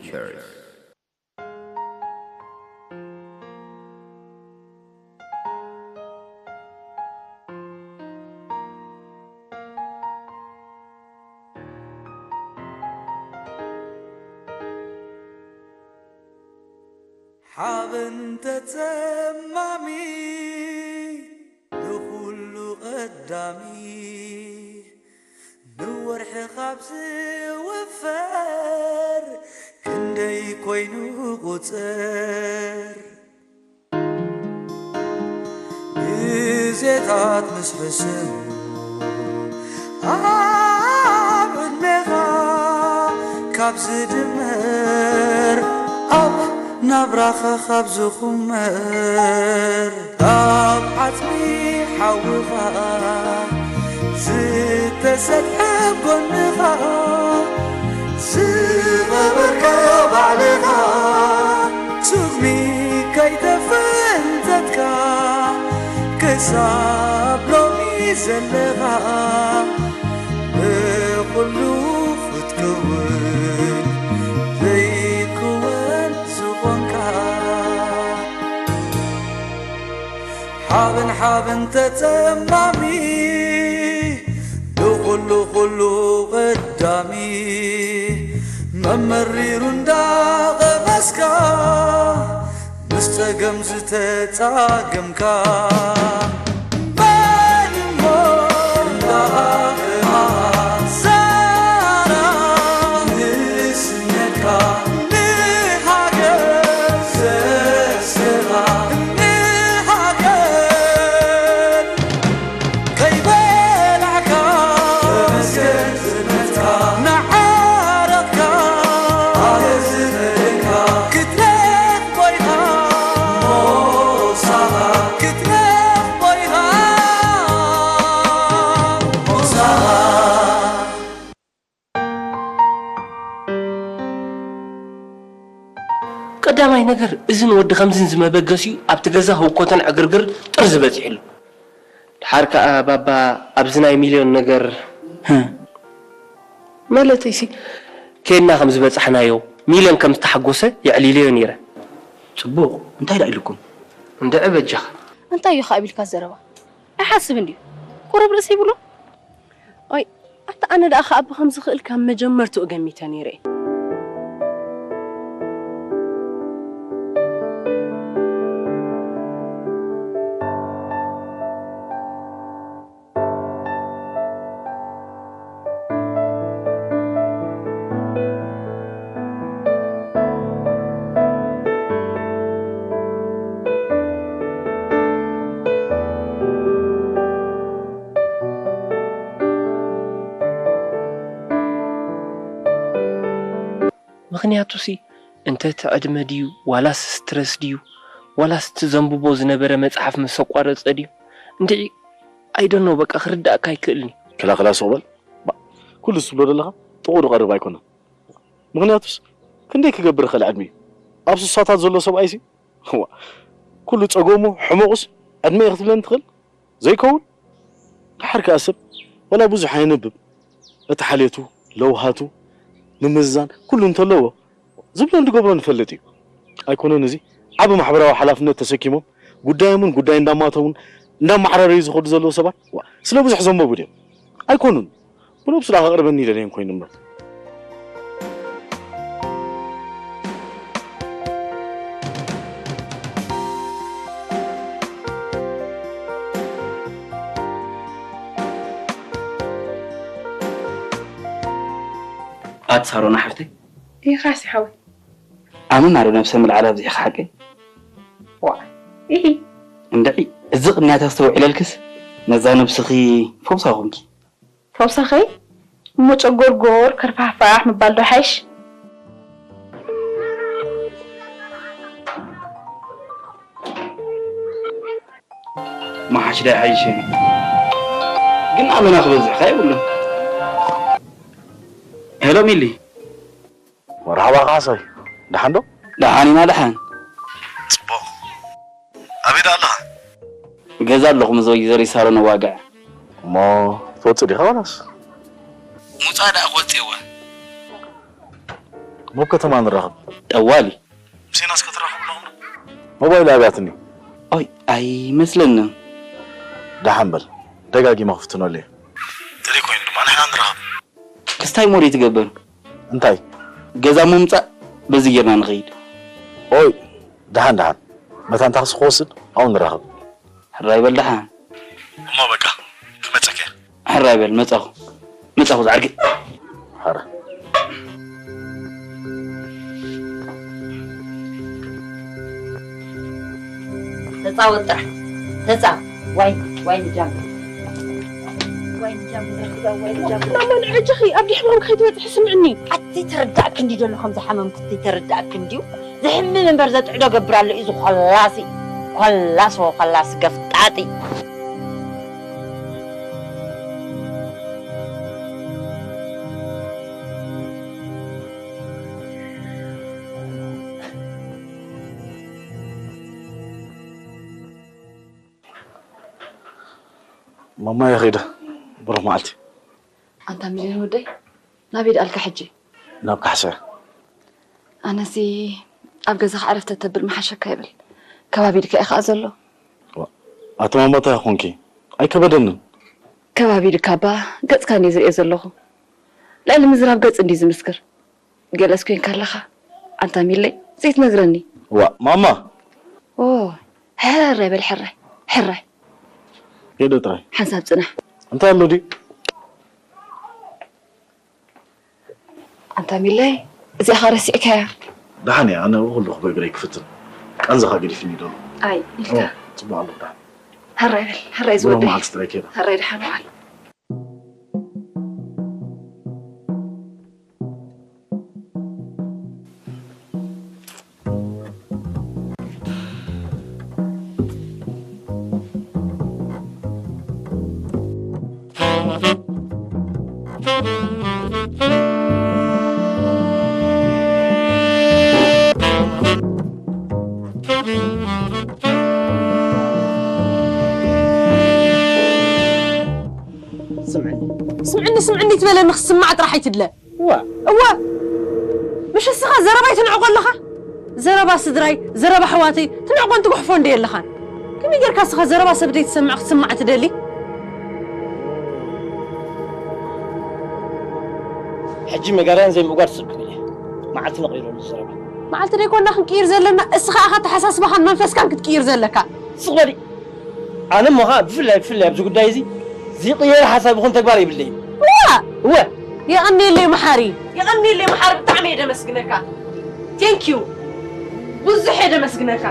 Cherish. ሓበን ተጸማሚ ንኹሉ ቀዳሚ ንወርሒ ካብ ዝውፈር ክንደይ ኮይኑ ቁጽር ግዜታት ምስ ሕስብ ኣብ ዕድሜኻ ካብ ዝድምር ኣብ ናብራኻ ካብ ዝኹመር ካብ ዓጽሚ ሓውኻ ዝተሰጥሐ ጎንኻ ዝቐበርካዮ ባዕልኻ ስጉሚ ከይተፈንተትካ ክሳብ ሎሚ ዘለኻ ብኹሉ ክትከውን ዘይክወን ዝኾንካ ሓበን ሓበን ተጸማሚ ንኹሉ ኩሉ ቀዳሚ መመሪሩ እንዳቐመስካ ምስ ጸገም ዝተጻገምካ መን እሞ እንዳቐማ ዛራ ንስነካ ንሃገር ዘስራ ንሃገር ከይበላዕካ ተመስገን ዝመትካ ንዓረቕካ ኣየ ዝበልካ ክትረኽ ኮይኻ ሞሳኻ ክትረኽ ኮይኻ ሞሳኻ ቀዳማይ ነገር እዝን ወዲ ከምዝን ዝመበገሲኡ ኣብቲ ገዛ ህውኮተን ዕግርግር ጥርዚ በጺሕሉ። ድሓር ከኣ ባባ ኣብዚ ናይ ሚልዮን ነገር ማለተይሲ ኬድና ከም ዝበጻሕናዮ ሚልዮን ከም ዝተሓጎሰ የዕሊለዮ ነይረ። ጽቡቕ እንታይ ደኣ ኢሉኩም? እንድዒ በጃኻ። እንታይ እዩ ከኣ ቢልካ ዘረባ? ኣይሓስብን ድዩ? ቁሩብ ርእሲ ይብሉን? ኣይ ኣታ ኣነ ደኣ ከኣ ብኸምዚ ክእል ካብ መጀመርትኡ ገሚተ ነይረ እየ። ምኽንያቱሲ እንተ እቲ ዕድመ ድዩ ዋላስ ስትረስ ድዩ ዋላስ እቲ ዘንብቦ ዝነበረ መጽሓፍ ምስ ኣቋረጸ ድዩ እንድዒ I don't know በቃ ክርድኣካ ኣይክእልን እዩ። ክላ ክላ ሱቕ በል። ኩሉ እዚ ትብሎ ዘለኻ ጥቕኡ ዝቐርብ ኣይኮነን። ምኽንያቱስ ክንደይ ክገብር ይኽእል ዕድሚኡ? ኣብ ሱሳታት ዘሎ ሰብኣይሲ እዋ ኩሉ ጸገሙ ሕመቑስ ዕድመ እየ ክትብለኒ ትኽእል? ዘይከውን? ደሓር ከኣ ሰብ ዋላ ብዙሕ ኣየንብብ እቲ ሓልዮቱ፣ ለውሃቱ፣ ምምዝዛን ኩሉ እንተለዎ ዝብሎን ዝገብሮን ይፈልጥ እዩ። ኣይኮነን እዚ ዓቢ ማሕበራዊ ሓላፍነት ተሰኪሞም ጉዳዮምን ጉዳይ እንዳማቶምን እንዳማዕረረዩ ዝኸዱ ዘለዉ ሰባት ስለ ብዙሕ ዘንበቡ ድዮም? ኣይኮኑን። ብነብሱ ደኣ ከቕርበኒ ይደልየን ኮይኑ እምበር። ኣቲ ሳሮና ሓፍተይ። ኢኻሲ ሓወይ። ኣመና ዶ ነብሰ ምልዓል ኣብዚሕኺ ሓቀይ? ዋእ ኢሂ። እንድዒ እዚ ቅንያት ኣስተውዒለልክስ ነዛ ነብስኺ ፈውሳ ኮንኪ። ፈውሳኸይ እሞ ጨጎርጎር ከርፋሕፋሕ ምባል ዶ ይሓይሽ? መሓሽ ዶ ኣይሓይሽን? ግን ኣመና ክበዝሕካ የብሉን። ሄሎ ሚሊ። መርሓባ ካሕሳይ፣ ደሓን ዶ? ደሓን ኢና ደሓን። ጽቡቕ። ኣበይ ደኣ ኣለኻ? ገዛ ኣለኹ ምስ ወይዘሪት ሳሮን ነዋግዕ። እሞ ትወጽእ ዲኻ ዋላስ? ምውጻእ ደኣ ክወጽእ እየ እወ። እሞ ኣብ ከተማ ንራኸብ። ጠዋሊ። ምሴናስ ክትራኸቡ ኣለኹም ዶ? ሞባይል ኣብያትኒ። ኦይ፣ ኣይመስለንን። ደሓን በል። ደጋጊመ ክፍትነሉ እየ። እንተደይ ኮይኑ ድማ ንሕና ንራኸብ። ክስታይ ሞዴ ትገብር? እንታይ? ገዛ ምምጻእ በዚ ጌርና ንኸይድ። ኦይ፣ ደሓን ደሓን። መታን ታክሲ ክወስድ ኣብኡ ንራኸብ። ሕራይ በል ደሓን። እሞ በቃ፣ ክመጸካ እየ። ሕራይ በል፣ መጻኹ። መጻኹ ዝዓርከይ። ሕራይ። ተጻወት ጥራሕ። ተጻወት። ዋይ፣ ዋይ ንጃም። ዋይ ንጃም፣ ዋይ ንጃም። ማማ፣ ንዕጅኺ ኣብ ድሕሞም ከይትበጽሒ ስምዕኒ። ኣቲ ተረዳእክ እንዲ ዘሎ ከም ዝሓመምክ እቲ ተረዳእክ እንዲዩ። ዝሕምም እምበር ዘጥዕዶ ገብር ኣሎ እዩ። እዚ ኮላሲ፣ ኮላስ ወኮላስ ገፍጣጢ። ማማ፣ ይኸይደ። ብሩኽ መዓልቲ። ኣንታ ሚልዮን ወደይ፣ ናበይ ደኣልካ ሕጂ? ናብ ካሕሳ። ኣነሲ ኣብ ገዛኻ ዕረፍቲ ተብል ምሓሸካ ይብል። ከባቢ ድካ ኢኻ ዘሎ። ዋ፣ ኣቲ ማማ፣ እንታይ ኾንኪ? ኣይከበደንን። ከባቢ ድካ እባ ገጽካ እንድየ ዝርእዮ ዘለኹ። ልዕሊ ምዝራብ ገጽ እንድዩ ዝምስክር። ገለስ ኮይንካ ኣለኻ። ኣንታ ሚለይ፣ ዘይትነግረኒ? ዋ፣ ማማ! ኦ፣ ሕራይ በል፣ ሕራይ፣ ሕራይ። ሄደ ጥራይ። ሓንሳብ ጽናሕ። እንታይ ኣሎ ድዩ? ኣንታ ሚለይ፣ እዚኣ ኸ ረሲዕካያ? ደሓን እያ፣ ኣነ ኩሉ ክብእግረይ ክፍትን። ቃንዛኻ ገዲፍኒ ዶ? ኣይ፣ ኢልካ። ኦ፣ ጽቡቕ ኣለኹ ደሓን። ሕራይ በል፣ ሕራይ ብሩኽ ዝወደይ። መዓልቲ ጥራይ ከይዳ። ሕራይ ደሓን ዋል። ስምዕኒ፣ ስምዕኒ፣ ስምዕኒ ትበለኒ ክስማዕ ጥራሕ ኣይትድለ። እዋ። እዋ። ምሽ እስኻ ዘረባይ ትንዕቆ ኣለኻ? ዘረባ ስድራይ፣ ዘረባ ኣሕዋተይ ትንዕቆን ትጉሕፎ እንደ የለኻን። ከመይ ጌርካ እስኻ ዘረባ ሰብ ዘይትሰምዕ ክትስማዕ ትደሊ? ሕጂ መጋርያን ዘይምእጓድ ስቕ ክብል እየ። መዓልቲ ንቕይረሉ ዘረባ። መዓልቲ ደይኮንና ክንቅይር ዘለና፣ እስኻ ኢኻ ኣተሓሳስባኻን መንፈስካን ክትቅይር ዘለካ። ስቕ በሊ። ኣነ እሞ ኸኣ ብፍላይ፣ ብፍላይ ኣብዚ ጉዳይ እዚ ዝቕየር ሓሳብ ይኹን ተግባር የብለይን። እዋ! እወ! የቐንየለይ መሓሪ፣ የቐንየለይ መሓሪ፣ ብጣዕሚ እየ ደመስግነካ። Thank you። ብዙሕ እየ ደመስግነካ።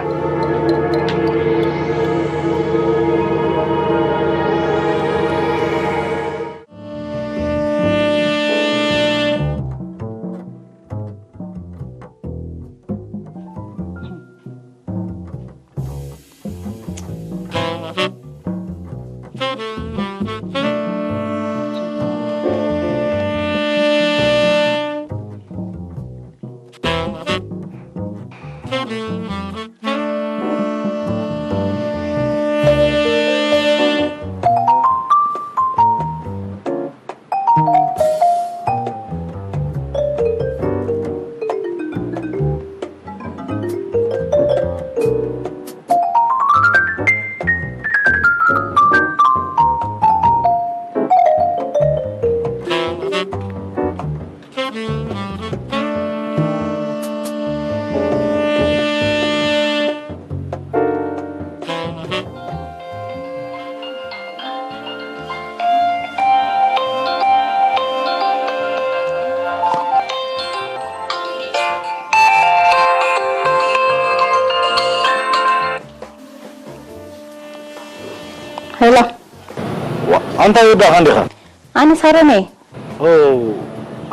ሄሎ። ዋ፣ ኣንታ ወዳኻ እንዲኻ? ኣነ ሳሮን እየ። ኦ፣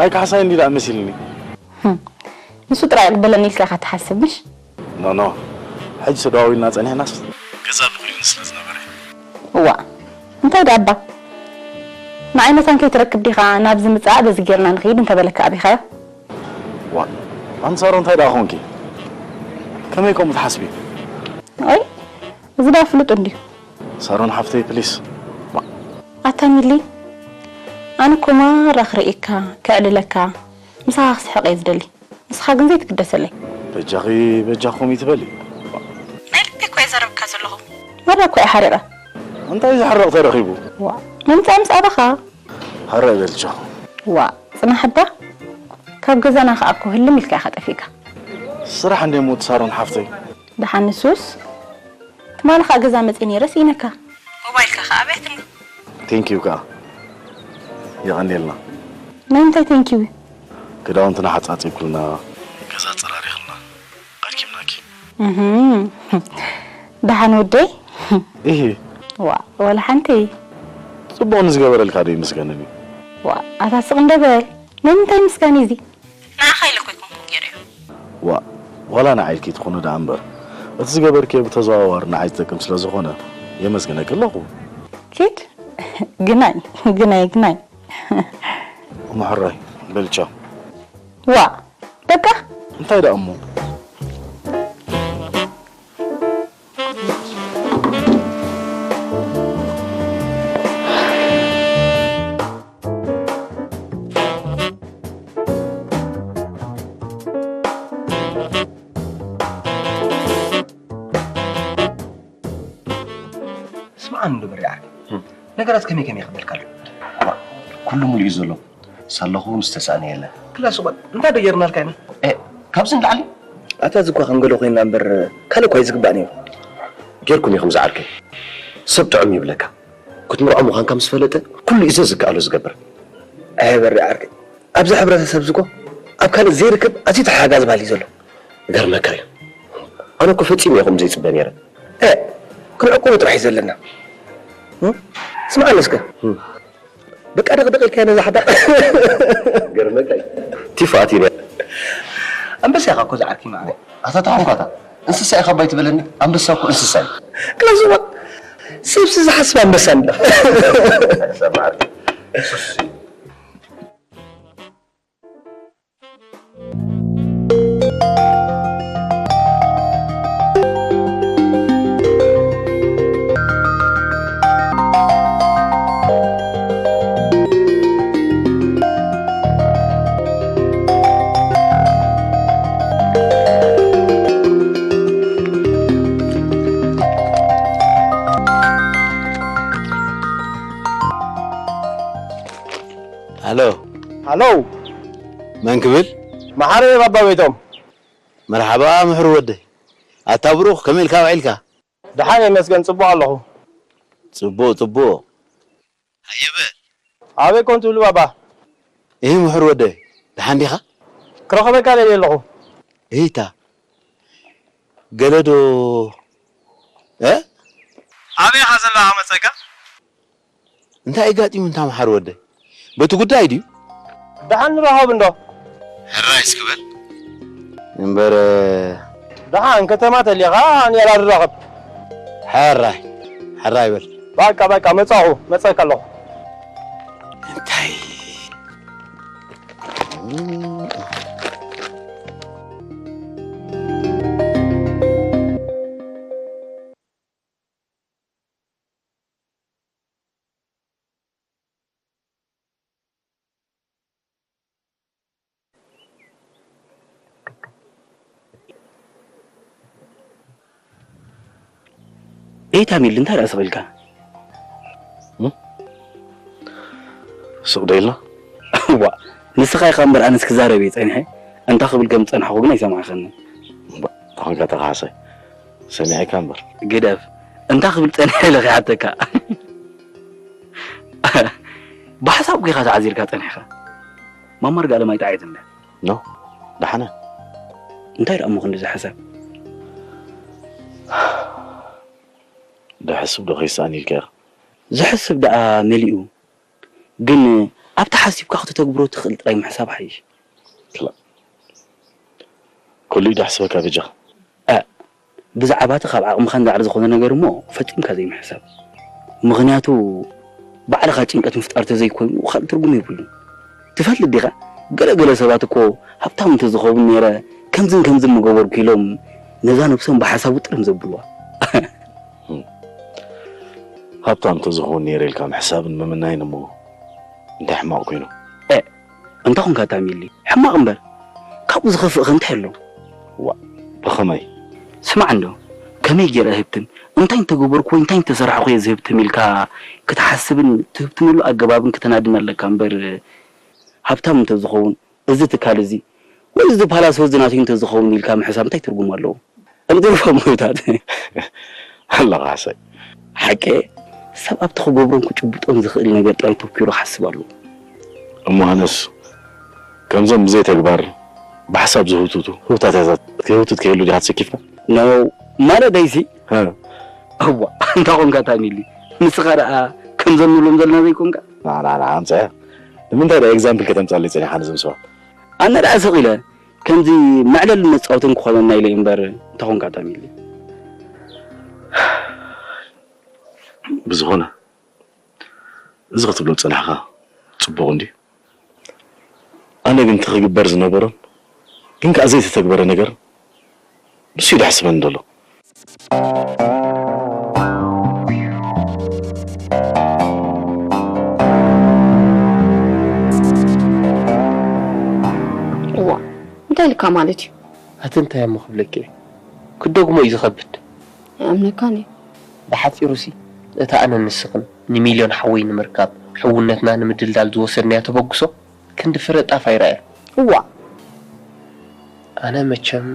ኣይ ካሕሳይ እንዲ ደኣ መሲልኒ። ህም፣ ንሱ ጥራይ ይቕበለኒ ኢልካ ኢኻ ትሓስብ፣ ምሽ? ኖ፣ ኖ። ሕጂ ተደዋዊልና ጸኒሕናስ ገዛ ብኽሪን ስለ ዝነበረ። እዋ፣ እንታይ ደኣ እባ? ንዓይ መታን ከይትረክብ ዲኻ ናብዚ ምጻእ በዚ ጌርና ንኸይድ እንተበለካ ኣቢኻዮ? ዋ፣ ኣንቲ ሳሮን እንታይ ደኣ ኾንኪ? ከመይ ከምኡ ትሓስቢ? ኦይ፣ እዚ ደኣ ፍሉጥ እንድዩ። ሳሮን ሓፍተይ፣ ፕሊስ። ማ- ኣታ ሚሊ፣ ኣነ እኮ ማራ ክርእየካ፣ ከዕልለካ፣ ምሳኻ ክስሕቕ እየ ዝደሊ። ንስኻ ግን ዘይትግደሰለይ። በጃኺ በጃኹም ይትበሊ። ናይ ልቢ እኮ እየ ዘረብካ ዘለኹ። መራ እኮ እየ ሓሪቐ። እንታይ ዝሕረቕ ተረኺቡ? ዋ፣ ምምፃእ ምስ ኣበኻ። ሃረ በልቻ። ዋ፣ ፅናሕ እባ። ካብ ገዛና ከኣ እኮ ህልም ኢልካ ኢኻ ጠፊእካ። ስራሕ እንደ ሞት ሳሮን ሓፍተይ። ደሓን ንሱስ ትማሊ ከኣ ገዛ መፅእ ነይረ ስኢነካ። ሞባይልካ ከኣ ኣብያትኒ። ቴንኪዩ ከኣ። የቐንየልና። ናይ ምንታይ ቴንኪዩ? ክዳውንትና ሓጻጺብኩልና። ገዛ ኣጸራሪኽልና። ኣድኪምናኪ። እህም። ደሓን ወደይ? ኢሂ። ዋ፣ ወላ ሓንቲ። ጽቡቕ ንዝገበረልካ ዶ ይምስገነኒ? ዋ፣ ኣታ ስቕ እንደ በል። ናይ ምንታይ ምስጋን እዩ እዚ? ንዓኻ ኢለ እኮ ኣይኮንኩን ገይረዮ። ዋ፣ ዋላ ንዓይ ኢልኪ ትኹኒ ደኣ እምበር፣ እቲ ዝገበርክዮ ብተዘዋዋሪ ንዓይ ዝጠቅም ስለ ዝኾነ የመስግነኪ ኣለኹ። ኪድ ግናይ፣ ግናይ፣ ግናይ። እሞ ሕራይ በልቻ። ዋ፣ በቃ። እንታይ ደኣ እሞ? ስምዓኒ እንዶ በሪ ዓርከይ፣ ነገራት ከመይ ከመይ ክብለልካ ኣሎ? ኩሉ ሙሉእ እዩ ዘሎ። ሳለኹ እውን ዝተሳእነ የለን። ክላስ እኳ እንታይ ዶ ጌርናልካ ኢና? ኤ፣ ካብዚ ንላዕሊ? ኣታ እዚ እኳ ከም ገለ ኮይንና እምበር ካልእ እኳ እዩ ዝግባእ ነይሩ። ጌርኩም ኢኹም ዝዓርከይ። ሰብ ጥዑም ይብለካ። ክትምርዖ ምዃንካ ምስ ፈለጠ ኩሉ እዩ ዘዝከኣሎ ዝገብር። ኣየ በሪ ዓርከይ፣ ኣብዚ ሕብረተሰብ እዚ እኮ ኣብ ካልእ ዘይርከብ ኣዝዩ ተሓጋጋዚ ባህሊ እዩ ዘሎ። ገርመካ እዩ። ኣነ እኮ ፈጺመ እየ ከምኡ ዘይጽበ ነይረ። ኤ፣ ክንዕቅቦ ጥራሕ እዩ ዘለና። እም? ስምዓኒ እስከ። በቃ ደቕደቕ ኢልካያ ነዛ ሓዳቕ። ገርመካ እዩ። ቲፋ ኣትዩ ነይረ። ኣንበሳ ኢኻ እኮ ዝዓርከይ መዓረይ። ኣታ ተኾንኳታ እንስሳ ኢኻ ባይ ትበለኒ? ኣንበሳ እኮ እንስሳ እዩ። ክላስ እዋ፣ ሰብሲ ዝሓስብ ኣንበሳ እንዳ። ሰማዕቲ። ሱስ። ሃሎ። ሃሎ። መን ክብል? መሓሪ ባባ ቤቶም። መርሓባ ምሕሩ ወደይ። ኣታ ብሩኽ ከመይ ኢልካ ውዒልካ? ደሓን ይመስገን ጽቡቕ ኣለኹ። ጽቡቕ ጽቡቕ። ኣየበ። ኣበይ ኮን ትብሉ ባባ? እህ ምሕሩ ወደይ ደሓን ዲኻ? ክረኽበካ ደልየ ኣለኹ። እህታ ገለዶ እ ኣበይ ኢኻ ዘለኻ መጸካ? እንታይ ኣጋጢሙ እንታ መሓሪ ወደይ? በቲ ጉዳይ ድዩ? ደሓን ንራኸብ እንዶ። ሕራይ እስኪ በል እምበር። ደሓን ከተማ ተሊኻ ኔራ ንራኸብ። ሕራይ ሕራይ በል። በቃ በቃ መጻኹ መጸካ ኣለኹ። እንታይ ኤታ ሚል እንታይ ደኣ ስቕ ኢልካ? ስቕ ዶ ኢልና? ዋ ንስኻ ኢኻ እምበር ኣነስ ክዛረብ እየ ጸኒሐ። እንታይ ክብል ከም ዝጸናሕኩ ግን ኣይሰማዕካንን። ተኾንካ ተኻሓሰ ሰሚዐካ እምበር። ግደፍ እንታይ ክብል ጸኒሐ ኢለ ከይሓተካ። ብሓሳብ እኮ ኢኻ ተዓዚርካ ጸኒሕካ። ማማ ርግኣለም ኣይጠዓየትን ድያ? ኖ ደሓነ። እንታይ ደኣ እሞ ክንድዚ ሓሳብ? ደሕስብ ዶ ከይሰኣን ኢልካ ኢኻ? ዝሕስብ ደኣ መሊኡ ግን ኣብቲ ሓሲብካ ክተተግብሮ ትኽእል ጥራይ ምሕሳብ ሓይሽ። ክላእ ኩሉ እዩ ደሕስበካ በጃኻ። እ ብዛዕባ እቲ ካብ ዓቕምኻን ዳዕሪ ዝኾነ ነገር እሞ ፈጺምካ ዘይምሕሳብ። ምኽንያቱ ባዕልኻ ጭንቀት ምፍጣር ተዘይኮይኑ ካልእ ትርጉም የብሉን። ትፈልጥ ዲኻ? ገለ ገለ ሰባት እኮ ሃብታም እንተዝኸውን ነይረ ከምዝን ከምዝን ምገበርኩ ኢሎም ነዛ ነብሶም ብሓሳብ ውጥርም ዘብልዋ። ሃብታም እንተዝኸውን ነይረ ኢልካ ምሕሳብን ምምናይን እሞ እንታይ ሕማቕ ኮይኑ? እ እንታይ ኾንካ ታሚሊ? ሕማቕ እምበር ካብኡ ዝኸፍእ ከ እንታይ ኣሎ? ዋ ብኸመይ? ስማዕ እንዶ፣ ከመይ ገይረ እህብትም፣ እንታይ እንተገበርኩ ወይ እንታይ እንተሰራሕኩ እየ ዝህብትም ኢልካ ክትሓስብን ትህብትመሉ ኣገባብን ክተናድን ኣለካ እምበር፣ ሃብታም እንተዝኸውን እዚ ትካል እዚ ወይ እዚ ፓላስ እዚ ናተይ እንተዝኸውን ኢልካ ምሕሳብ እንታይ ትርጉም ኣለዎ? እንተርፎ ምሁታት ኣለኻ ሓሰይ። ሓቂ ሰብ ኣብቲ ክገብሮን ክጭብጦን ዝኽእል ነገር ጥራይ ተኪሩ ክሓስብ ኣለዎ። እሞ ሃነስ ከምዞም ብዘይ ተግባር ብሓሳብ ዝህውትቱ ህውታትያታት ክህውትት ከይሉ ዲኻ ተሰኪፍካ? ኖ ማለት ደይሲ እዋ እንታ ኾንካ ታሚሊ ንስኻ ደኣ ከምዞም ንብሎም ዘለና ዘይኮንካ ናናና ኣምፀያ ንምንታይ ዳ ኤግዛምፕል ከተምፃለይ ፀኒኻ ነዞም ሰባት ኣነ ደኣ ስቕ ኢለ ከምዚ መዕለል መፃወትን ክኾነና ኢለ እምበር እንታ ኾንካ ታሚሊ ብዝኾነ እዚ ክትብሎ ዝጸናሕካ ጽቡቕ እንድዩ። ኣነ ግን እቲ ክግበር ዝነበሮን ግን ከኣ ዘይተተግበረ ነገር ንሱ እዩ ደሕስበኒ ዘሎ። እዋ እንታይ ኢልካ ማለት እዩ? ኣቲ እንታይ እሞ ክብለኪ እየ ክደግሞ እዩ ዝኸብድ። ኣይኣምነካን እየ። ብሓጺሩሲ እታ ኣነን ንስኽን ንሚልዮን ሓወይ ንምርካብ ሕውነትና ንምድልዳል ዝወሰድናዮ ተበግሶ ክንዲ ፍረ ጣፍ ኣይረኣዮን። እዋእ! ኣነ መቸም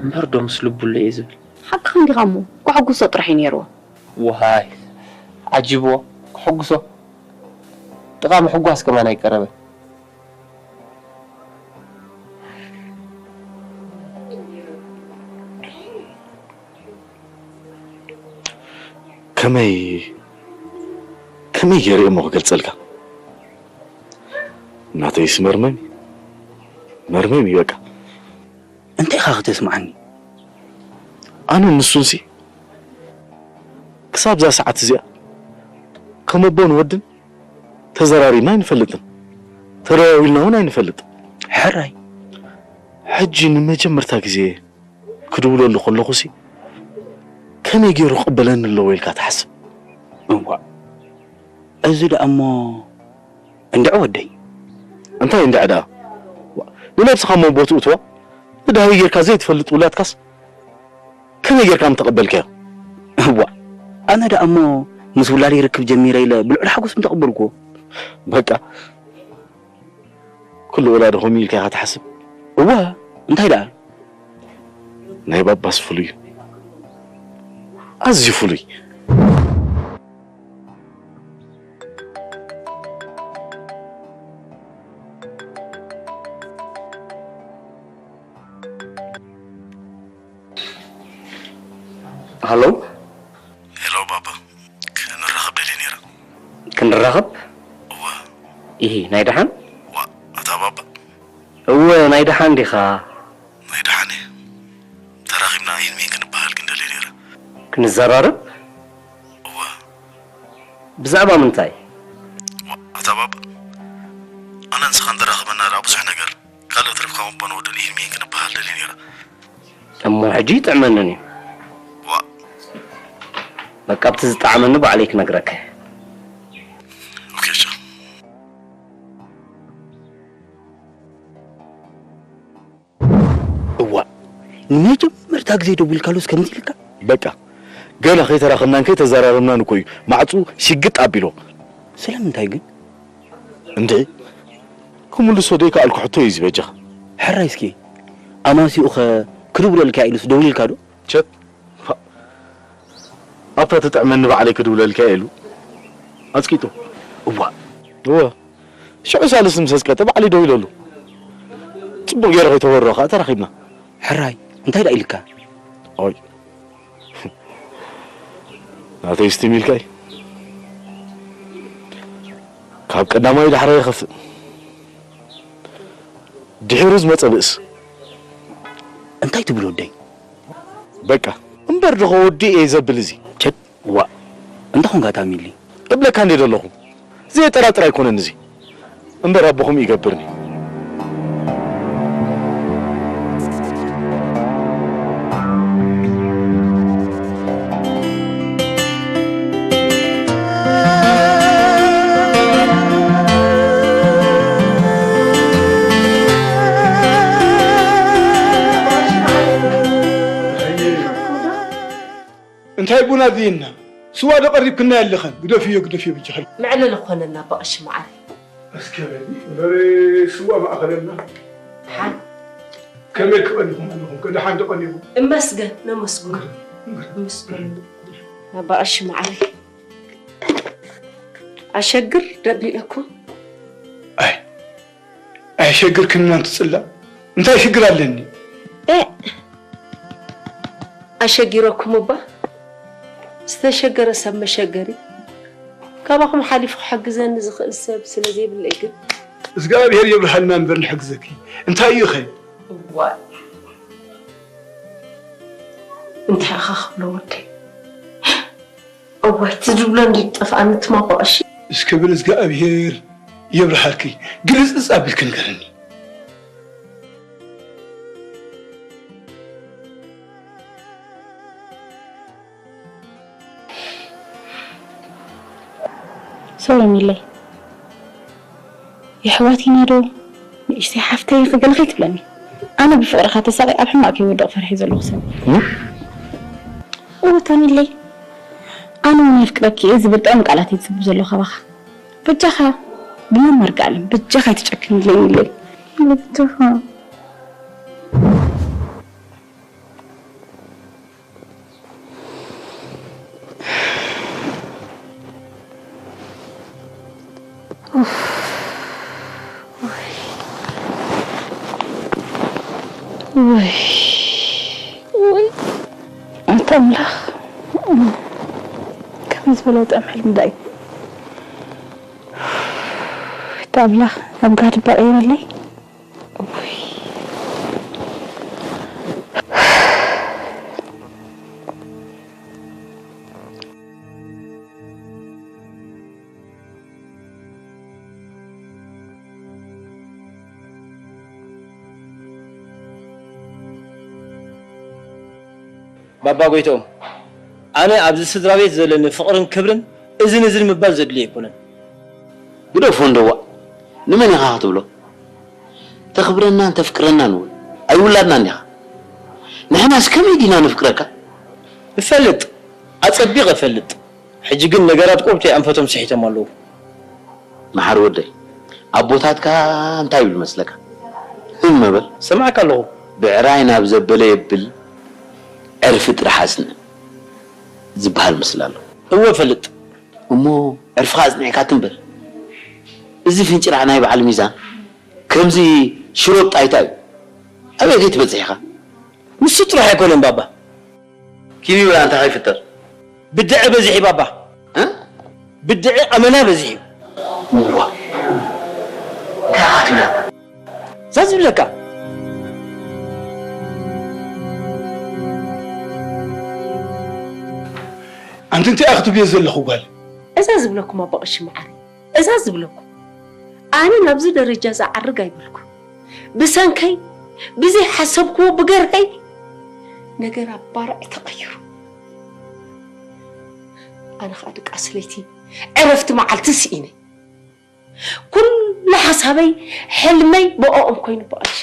እምበር ዶ ምስ ልቡ ኣሎ እየ ዝብል። ሓቅኻ እንዲኻ እሞ ከሐጉሶ ጥራሕ እዩ ነይርዎ። ዋይ ዓጂብዎ ክሕጉሶ ጥቓ ምሕጓስ ከማን ኣይቀረበን። ከመይ ከመይ ገይረ እሞ ክገልጸልካ ናተይስ መርመም መርመም እዩ በቃ እንታይ ኢኻ ክተስምዓኒ ኣነ ንሱንሲ ክሳብ እዛ ሰዓት እዚኣ ከም ኣቦን ወድን ተዘራሪብና ኣይንፈልጥን ተደዋዊልና እውን ኣይንፈልጥ ሕራይ ሕጂ ንመጀመርታ ግዜ ክድውለሉ ከለኹሲ ከመይ ገይሩ ክቕበለኒ ኣለዎ ኢልካ ትሓስብ? እዋእ እዚ ደኣ እሞ እንድዒ ወደይ። እንታይ እንድዒ ደኣ? ንነብስኻ እሞ ቦትኡ እትዋ ንድሃዩ ጌርካ ዘይትፈልጥ ውላድካስ ከመይ ጌርካ ምተቐበልካዮ? እዋእ ኣነ ደኣ እሞ ምስ ውላደይ ርክብ ጀሚረ ኢለ ብልዑል ሓጎስ ምተቐበልኩዎ። በቃ ኩሉ ወላዲ ከምኡ ኢልካ ኢኻ ትሓስብ? እወ፣ እንታይ ደኣ? ናይ ባባስ ፍሉይ እዩ። ኣዝዩ ፍሉይ። ሃሎ። ሄሎ ባባ፣ ክንራኸብ ደልየ ነይረ። ክንራኸብ? እወ። ኢሂ፣ ናይ ደሓን? ዋእ፣ ኣታ ባባ። እወ፣ ናይ ደሓን ዲኻ? ናይ ደሓን እየ። ተራኺብና ኢንሜን ክንበሃል ግን ደልየ ነይረ። ክንዘራረብ? እወ። ብዛዕባ ምንታይ? ዋእ፣ ኣታ ባባ። ኣነ ንስኻን ተራኽበና ደኣ ብዙሕ ነገር ካልእ ትረፍካ እምበን ወደን ኢልሚ ክንበሃል ደልየ ነይረ። እሞ ሕጂ ይጥዕመንን እዩ። ዋእ። በቃ ኣብቲ ዝጠዓመኒ ባዕለይ ክነግረካ እየ። ኦኬ ቻው። እዋእ ንመጀመርታ ግዜ ደዊልካሉስ ከምዚ ኢልካ? በቃ ገና ከይተራኸብናን ከይተዘራረብናን እኮ እዩ ማዕፅኡ ሽግጥ ኣቢልዎ። ስለምንታይ ግን? እንድዒ ክምልሶ ዘይከኣልኩ ሕቶ እዩ እዚ በጃኻ። ሕራይ እስኪ ኣማስይኡኸ ክድውለልካ ኢሉስ ደዊሉልካ ዶ? ቸት ፋእ ኣብታ ትጥዕመኒ ባዕለይ ክድውለልካ እየ ኢሉ ኣፅቂጡ። እዋእ እወ ሽዑ ሳልስቲ ምስ ኣፅቀጠ ባዕለይ ደዊለሉ። ፅቡቕ ገይረ ከይተወርኦ ከዓ ተራኺብና። ሕራይ እንታይ ደኣ ኢልካ? ኦይ ናተይ ስቲም ኢልካይ ካብ ቀዳማይ ዳሕራይ ይኸፍእ ድሒሩ ዝመፀ ብእስ እንታይ ትብል ወደይ በቃ እምበር ድኸ ወዲ እየ ዘብል እዚ ቸድ ዋእ እንታይ ኾንካ ታሚሊ እብለካ እንዴ ዘለኹ ዘየጠራጥር ኣይኮነን እዚ እምበር ኣቦኹም ይገብርኒ ቡን ኣድልየና። ስዋ ዶ ቀሪብክና የለኸን? ግደፍዮ፣ ግደፍዮ ብጃኺ። መዕለሊ ክኾነና ኣባ ቀሺ መዓረይ። እስከ በሊ እምበር፣ ስዋ ማእኸለና። ሓን። ከመይ ክቐኒኹም ኣለኹም? ከ ደሓን ዶ ቀኒኹም? እመስገን፣ ነመስግኖ። እመስገን። ኣባ ቀሺ መዓረይ። ኣሸግር ደቢለኩም። ኣይ፣ ኣሸግርክና እንትጽላ እንታይ ሽግር ኣለኒ? ኤ፣ ኣሸጊረኩም እባ። ዝተሸገረ ሰብ መሸገሪ። ካባኹም ሓሊፉ ክሕግዘኒ ዝኽእል ሰብ ስለ ዘይብለይ ግን። እግዚኣብሔር የብርሃልና እምበር ንሕግዘኪ። እንታይ እዩ ኸ? እዋይ። እንታይ ኢኻ ክብሎ ወደይ? እዋይ፣ ትድብሎ እንዲ ጠፍኣኒ ትማቋ፣ እሺ? እስከ በል እግዚኣብሔር የብርሃልኪ። ግልጽ ኣቢልኪ ንገርኒ። ሰሎሚለይ፣ የሕዋት ኢና ዶ ንእሽተይ ሓፍተይ ክገለ ከይትብለኒ። ኣነ ብፍቕርኻ ተሳቒ ኣብ ሕማቕ ከይወድቕ ፈሪሐ ዘለኹ ሰብ። እም? እወ፣ ታኒለይ፣ ኣነ እውን የፍቅረኪ እየ ዝብል ጥዑም ቃላት እየ ዝጽብ ዘለኹ ካባኻ። በጃኻ፣ ብመን መርጋእለም፣ በጃኻ ኣይትጨክን፣ ሎሚለይ። በጃኻ። ወይ፣ ወይ፣ ኣንታ ኣምላኽ፣ ከመይ ዝበለ ጥዑም ሕልሚ ደኣ እዩ። ኣንታ ኣምላኽ፣ ናብ ጋህዲ እባ ቀይረለይ። ባባ ጎይትኦም፣ ኣነ ኣብዚ ስድራ ቤት ዘለኒ ፍቕርን ክብርን እዝን እዝን ምባል ዘድልዮ ኣይኮነን። ግደፎ እንደዋ፣ ንመን ኢኻ ክትብሎ? ተኽብረናን ተፍቅረናን እውን ኣይውላድናን ኢኻ። ንሕናስ ከመይ ዲና ነፍቅረካ? እፈልጥ፣ ኣጸቢቐ እፈልጥ። ሕጂ ግን ነገራት ቆብቲ ኣንፈቶም ስሒቶም ኣለዉ። መሓሪ ወደይ፣ ኣቦታትካ እንታይ ይብሉ መስለካ? ህም መበል። ሰማዕካ ኣለኹ። ብዕራይ ናብ ዘበለ የብል፣ ዕርፊ ጥራሕ ኣጽንዕ ዝበሃል ምስላ ኣሎ። እወ እፈልጥ። እሞ ዕርፍኻ ኣጽኒዕካ ትንበር። እዚ ፍንጭራዕ ናይ በዓል ሚዛን ከምዚ ሽሮ ጣይታ እዩ። ኣበይ ከይትበጽሕ ኢኻ? ንሱ ጥራሕ ኣይኮነን ባባ። ኪኒን ብላ እንታይ ከይፍጠር? ብድዐ በዚሕ እዩ ባባ። እ? ብድዐ ኣመና በዚሕ እዩ። እዋ። እንታይ ኢኻ ትብላ? እዛ ዝብለካ። ኣንቲ እንታይ ኢኻ ክትብልዮ ዘለኹ ጓል? እዛ ዝብለኩም ኣባ ቀሺ መዓረይ፣ እዛ ዝብለኩም። ኣነ ናብዚ ደረጃ ዝዓርግ ኣይበልኩ። ብሰንከይ፣ ብዘይሓሰብክዎ ብገርሀይ፣ ነገር ኣባርዕ ተቐይሩ። ኣነ ኸኣ ድቃስ ለይቲ፣ ዕረፍቲ መዓልቲ ስኢነ። ኩሉ ሓሳበይ፣ ሕልመይ ብኦኦም ኮይኑ ብቐሺ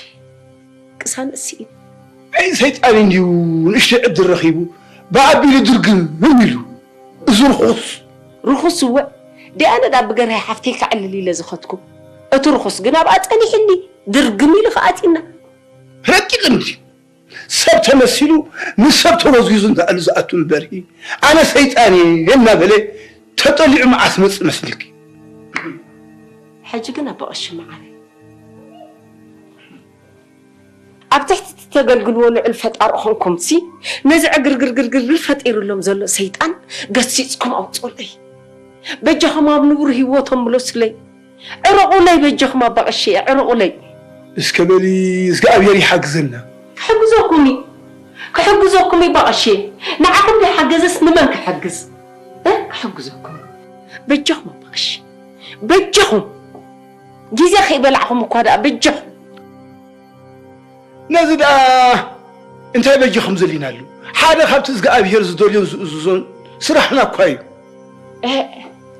ቅሳነት ስኢነ። ኣይ ሰይጣን እንድዩ ንእሽተይ ዕድል ረኺቡ ብኣቢሉ ድርግም ኢሉ። እዚ ርኹስ። ርኹስ እወ። ዲኣነ ዳ ብገርሀይ ሓፍተይ ከዕልል ኢለ ዝኸድኩ። እቲ ርኹስ ግን ኣብኣ ጸኒሕኒ። ድርግም ኢሉ ከኣቲና። ረቂቕ እንድዩ። ሰብ ተመሲሉ ንሰብ ተወዝዊዙ እንዳኣሉ ዝኣቱ እምበሪ፣ ኣነ ሰይጣን እየ እናበለ ተጠሊዑ መዓስ መጽእ መስልኪ። ሕጂ ግን ኣባ ቀሺ መዓረይ፣ ኣብ ትሕቲ እተገልግልዎ ልዑል ፈጣሪ ኾንኩምሲ፣ ነዚ ዕግርግርግርግር ፈጢሩሎም ዘሎ ሰይጣን ገሲጽኩም ኣውጽኡለይ። በጃኹም ኣብ ንቡር ህይወቶም ምለሱለይ። ዕረቑለይ በጃኹም ኣባ ቀሺ፣ ዕረቑለይ። እስከ በሊ፣ እግዚኣብሔር ይሓግዘና። ክሕግዘኩም እዩ። ክሕግዘኩም እዩ ኣባ ቀሺ። ንዓኹም ዘይሓገዘስ ንመን ክሕግዝ? እ? ክሕግዘኩም እዩ። በጃኹም ኣባ ቀሺ። በጃኹም። ግዜ ከይበላዕኹም እኳ ደኣ በጃኹም። ነዚ ደኣ እንታይ በጃኹም ዘሊናሉ? ሓደ ካብቲ እግዚኣብሔር ዝደልዮን ዝእዝዞን ስራሕና እኳ እዩ። እ፣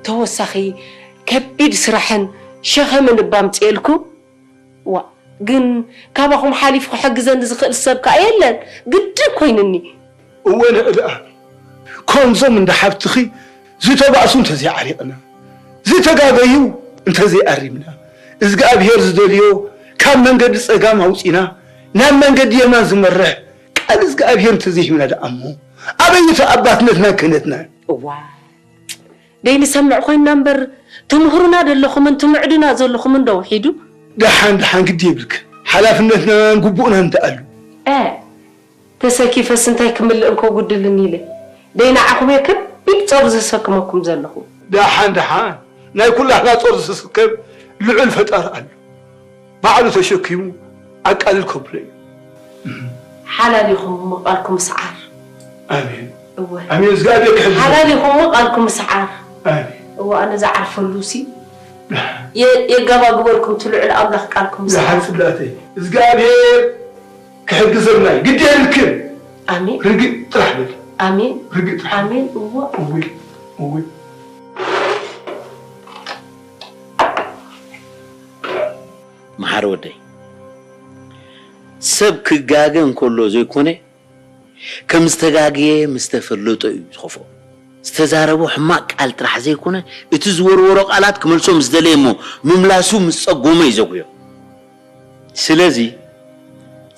ተወሳኺ ከቢድ ስራሕን ሸኸምን እባ ኣምጽኤልኩም። ዋ፣ ግን ካባኹም ሓሊፉ ክሕግዘኒ ዝኽእል ሰብ ከኣ የለን። ግድን ኮይኑኒ። እወ፣ ንዕ ደኣ። ከምዞም እንዳ ሓብትኺ ዝተባእሱ እንተዘይዓሪቕና፣ ዝተጋገዩ እንተዘይኣሪምና፣ እዝግኣብሄር ዝደልዮ ካብ መንገዲ ጸጋም ኣውጺና ናብ መንገዲ የማን ዝመርሕ ቃል እዝግኣብሄር እንተዘይሂብና ደኣ እሞ ኣበይ እቲ ኣባትነትናን ክህነትናን? እዋ፣ ደይንሰምዕ ኮይንና እምበር፣ ትምህሩና ደለኹምን ትምዕዱና ዘለኹምን ዶ ውሒዱ? ደሓን ደሓን ግዲ የብልክን፣ ሓላፍነትናን ግቡእናን ደኣሉ። እ፣ ተሰኪፈስ እንታይ ክምልእን ከጉድልን ኢለ፣ ደይንዓኹም እየ ከቢድ ጾር ዘሰክመኩም ዘለኹ። ደሓን ደሓን ናይ ኩላህና ጾር ዝስከም ልዑል ፈጣሪ ኣሎ። ባዕሉ ተሸኪሙ ኣቃልል ከብሎ እዩ። ሓላል ኢኹም እሞ ቃልኩም ስዓር። ኣሜን። እወ። ኣሜን። እግዚኣብሔር ክሕግዝ። ሓላል ኢኹም እሞ ቃልኩም ስዓር። ኣሜን። እወ፣ ኣነ ዝዓርፈሉ ሲ የ-፣ የጋባግበልኩም ትልዑል ኣምላኽ ቃልኩም ስዓር። ዝሓን ጽላተይ እግዚኣብሔር ክሕግዘና እዩ። ግድ የብልክን። ኣሜን። ርግእ ጥራሕ በል። ኣሜን። ርግእ ጥራሕ። ኣሜን። እወ። እወ። እወ። መሓሪ ወደይ፣ ሰብ ክጋገ እንከሎ ዘይኮነ፣ ከም ዝተጋገየ ምስ ተፈለጦ እዩ ዝኸፍኦ። ዝተዛረቦ ሕማቕ ቃል ጥራሕ ዘይኮነ፣ እቲ ዝወርወሮ ቃላት ክመልሶ ምስ ደለየ እሞ፣ ምምላሱ ምስ ጸጎመ እዩ ዘጉዮ። ስለዚ፣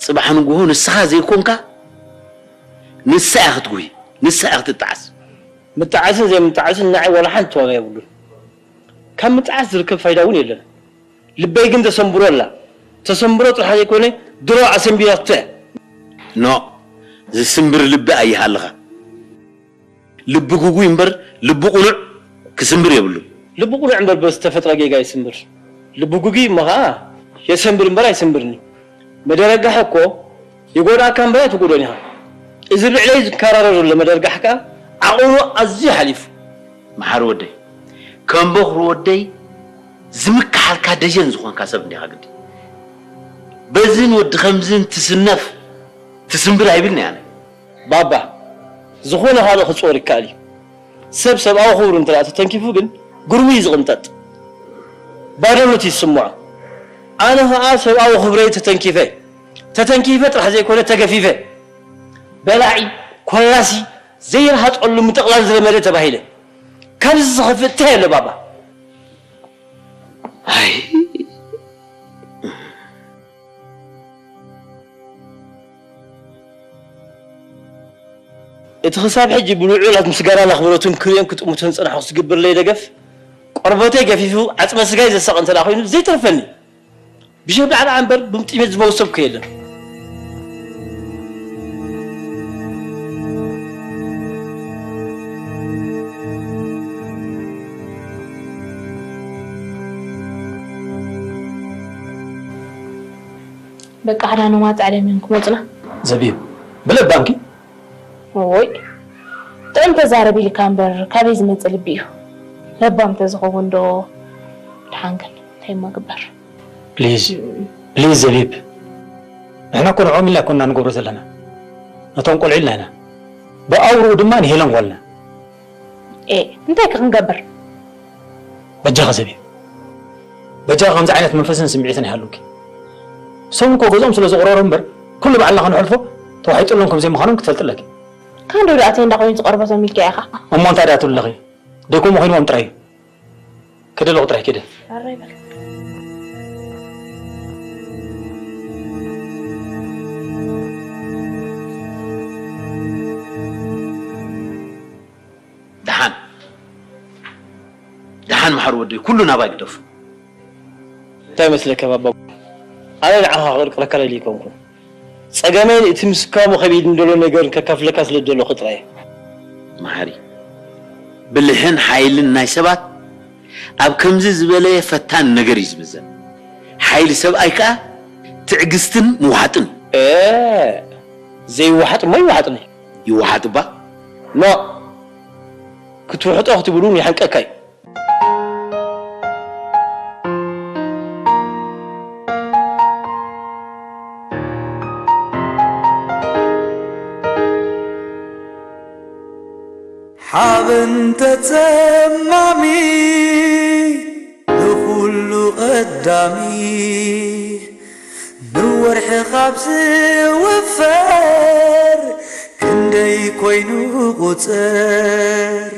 ጽባሕ ንግሆ ንስኻ ዘይኮንካ፣ ንሳ እያ ክትጉሂ፣ ንሳ እያ ክትጠዓስ። ምጥዓስን ዘይምጥዓስን ንዓይ ዋላ ሓንቲ ዋጋ የብሉን። ካብ ምጥዓስ ዝርከብ ፋይዳ እውን የለን። ልበይ ግን ተሰንብሮ ኣላ። ተሰንብሮ ጥራሕ ዘይኮነ፣ ድሮ ኣሰንቢራቶ እያ። ኖ፣ ዝስንብር ልቢ ኣይሃልኻ። ልቢ ግጉይ እምበር፣ ልቢ ቁኑዕ ክስንብር የብሉን። ልቢ ቁኑዕ እምበር ብዝተፈጥረ ጌጋ ይስንብር። ልቢ ግጉይ እሞ ኸዓ የሰንብር እምበር ኣይስንብርን እዩ። መደረጋሕ እኮ ይጎድኣካ እምበር ኣይትጎድኦን ኢኻ። እዚ ልዕለይ ዝከራረር ዘሎ መደርጋሕ ከኣ ዓቕኑ ኣዝዩ ሓሊፉ። መሓሪ ወደይ፣ ከም በኹሪ ወደይ ዝምክሓልካ ደጀን ዝኾንካ ሰብ እንዲኻ ግዲ። በዝን ወዲ ከምዝን ትስነፍ ትስንብር ኣይብልን ኣነ። ባባ፣ ዝኾነ ካልእ ክጽወር ይከኣል እዩ። ሰብ ሰብኣዊ ክብሩ እንተ ደኣ ተተንኪፉ ግን ግርሙ እዩ ዝቕንጠጥ። ባዶነት እዩ ዝስምዖ። ኣነ ኸኣ ሰብኣዊ ክብረይ ተተንኪፈ፣ ተተንኪፈ ጥራሕ ዘይኮነ ተገፊፈ። በላዒ፣ ኮላሲ፣ ዘይረሃጸሉ ምጥቕላል ዝለመደ ተባሂለ። ካብዚ ዝኸፍእ እንታይ ኣሎ ባባ? ኣይ። እቲ ክሳብ ሕጂ ብልዑላት ምስጋናን ኣኽብሮትን ክርእዮን ክጥምቶን ዝጸናሕኩ ዝግበረለይ ደገፍ፣ ቆርበተይ ገፊፉ ዓጽመ ስጋይ ዘሳቒ እንተ ደኣ ኮይኑ ዘይተርፈኒ። ብሸብላዕላዕ እምበር ብምጥሜት ዝመውት ሰብ እኮ የለን። በቃ ክዳኖም ኣጻዕደም እዮም ክመጹና። ዘቢብ፣ ብለባምኪ? እዎይ፣ ጥዑም ተዛረብ ኢልካ እምበር ካበይ ዝመጽእ ልቢ እዩ? ለባም ተዝኸውን ዶ ደሓን ግን እንታይ እሞ ግበር። ፕሊዝ፣ ፕሊዝ ዘቢብ። ንሕና እኮ ንዕኦም ኢልና ኣይኮንና ንገብሮ ዘለና። ነቶም ቆልዑ ኢልና ኢና። ብኣውርኡ ድማ ንሄለን ጓልና። ኤ፣ እንታይ ከ ክንገብር? በጃኺ ዘቢብ። በጃኺ ከምዚ ዓይነት መንፈስን ስምዒትን ኣይሃሉኪ። እሶም እኮ ገዝኦም ስለ ዘቑረሩ እምበር፣ ኩሉ ባዕልና ክንሐልፎ ተዋሒጡሎም ከም ዘይምዃኖም ክትፈልጢ ኣለኪ። ካንዶ ደኣ እንታይ እንዳ ኮይኑ ዝቐርቦ ሰሚዕኪ ኢኻ? እሞ እንታይ ደኣ ትብሊ ኣለኺ? ደይኮም ኮይንዎም ጥራይ እዩ። ክደ ኣለኹ ጥራይ ክደ። ኣረ ይበል። ደሓን፣ ደሓን መሓሪ ወደይ፣ ኩሉ ናባይ ግደፉ። እንታይ መስለካ ባባ? ኣነ ንዓኻ ክቕርቅረካ ደልየ ኣይኮንኩን። ጸገመይን እቲ ምስ ካሙ ከቢድን ዘሎ ነገርን ከካፍለካ ስለ ዝደለኹ ጥራይ እየ። መሓሪ፣ ብልሕን ሓይልን ናይ ሰባት ኣብ ከምዚ ዝበለ ፈታኒ ነገር እዩ ዝምዘን። ሓይሊ ሰብኣይ ከኣ ትዕግስትን ምውሓጥን እዩ። ኤ፣ ዘይወሓጥ እሞ ይወሓጥኒ። ይወሓጥ እባ። ኖ፣ ክትውሕጦ ክትብል እውን ይሓንቀካ እዩ። ሓበን ተጸማሚ ንኹሉ ቀዳሚ፣ ንወርሒ ካብ ዝውፈር ክንዲ ዘይኮይኑ ቁፅር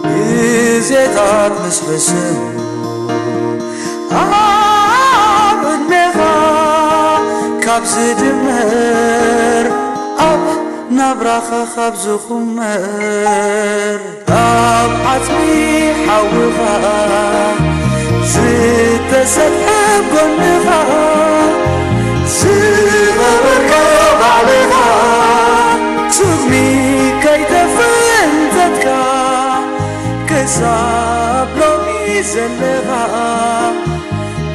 ግዜታት ምስ ሕስቡ ኣብ ዕድሜኻ ካብ ዝድመር ኣብ ናብራኻ ካብ ዝኹመር ኣብ ዓጽሚ ሓውኻ ዝተሰጥሐ ጎንኻ ዝቐበርካ ባዕልኻ ስጉሚ ከይተፈንተትካ ክሳብ ሎሚ ዘለኻ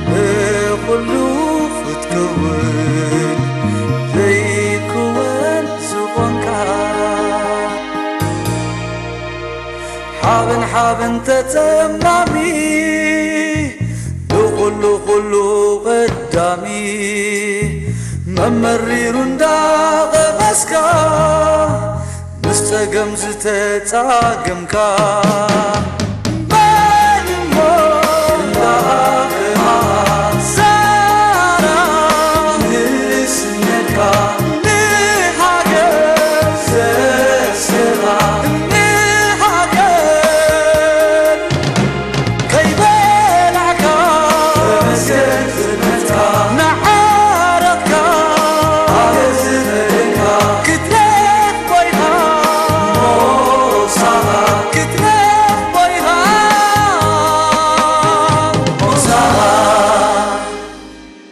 ብኹሉ ክትከውን ዘይክወን ዝኾንካ ሓበን ሓበን ተጸማሚ ንኹሉ ኩሉ ቀዳሚ መመሪሩ እንዳቐመስካ ምስ ጸገም ዝተጻገምካ መን እሞ